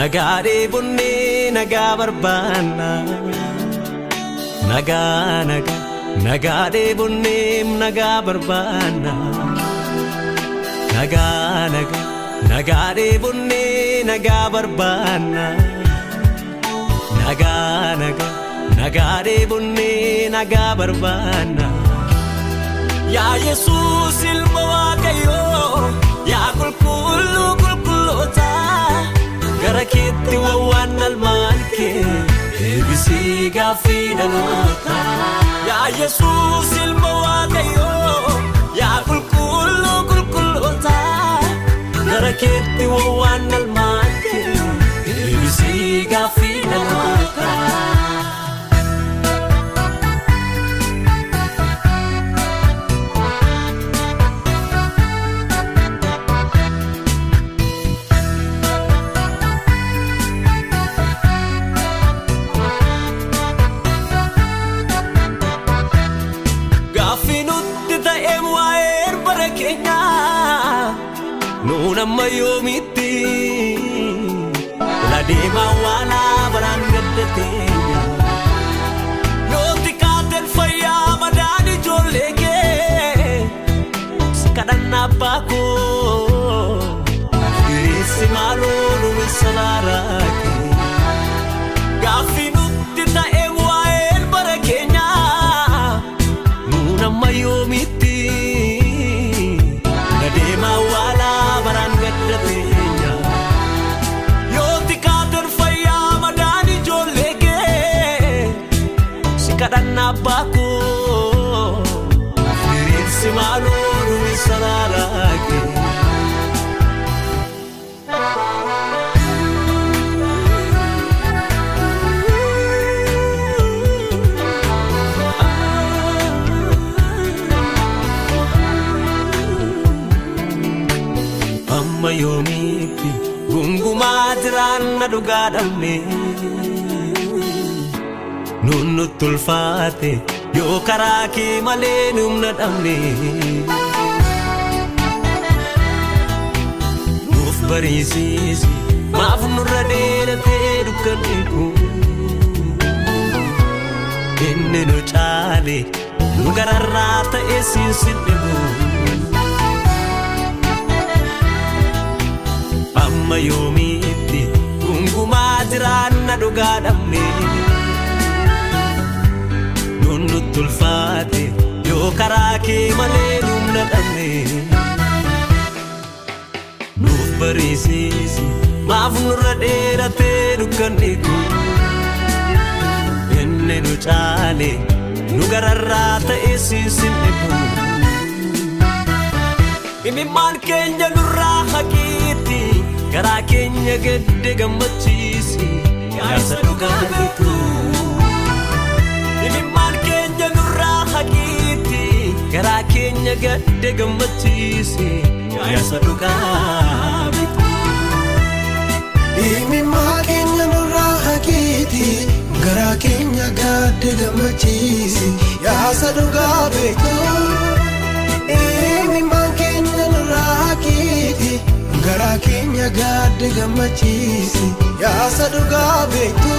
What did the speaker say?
Nagaa dheebonnee nagaa barbaanna. Nagaa nagaa nagaa dheebonnee nagaa barbaanna. Nagaa nagaa nagaa dheebonnee nagaa barbaanna. Nagaa nagaa nagaa dheebonnee nagaa barbaanna. Yaa Yesuus ilma Waaqayyoo, yaa qulqulluu qulqulloota, gara keetti wawwaan almaan kee deebisii gaaffii dhaloota. Yaa Yesuus ilma Waaqayyoo, yaa qulqulluu qulqulloota, gara keetti wawwaan almaan kee deebisii gaaffii dhaloota. Gaaffii nutti ta'eem waa'een bara keenyaa nuun amma yoomitti la deemaa waalaa baraan gadda teenya. Yooti kaateen fayyaa madaan ijoollee kee si kadhannaa abbaa koo diriirsi maaloo nu salaaraa kee. Gaaffii nutti ta'eem waa'een bara keenyaa nuun amma yoomitti na deemaa waalaa baraan gadda teenya. Yooti kaateen fayyaa madaan ijoollee kee si kadhannaa abbaa koo diriirsi maaloo nu salaaraa kee. Amma yoomiitti gungumaa jiraanna dhugaa dhabne, nuun nutti ulfaate yoo karaa kee malee numna dhabne. Nuuf bariisiisi, maaf nurra dheeratee dukkanni kun? Inni nu caale nu gararraa ta'e siin dhibu. Amma yoomiitti gungumaa jiraanna dhugaa dhabne, nuun nutti ulfaate yoo karaa kee malee numna dhabne. Nuuf bariisiisi, maaf nurra dheeratee dukkanni kun? Inni nu caale nu gararraa ta'e siin dhibu. Imimmaan keenya nurraa haqiitti, garaa keenya gadde gammachiisi, yaasa dhugaa beektu. Imimmaan keenya nurraa haqiitti, garaa keenya gadde gammachiisi, yaasa dhugaa beektu. Imimmaan keenya nurraa haqiiti, garaa keenya gadde gammachiisi, yaasa dhugaa beektu. Imimmaan keenya nurraa haqiiti, garaa keenya gadde gammachiisi, yaasa dhugaa beektu.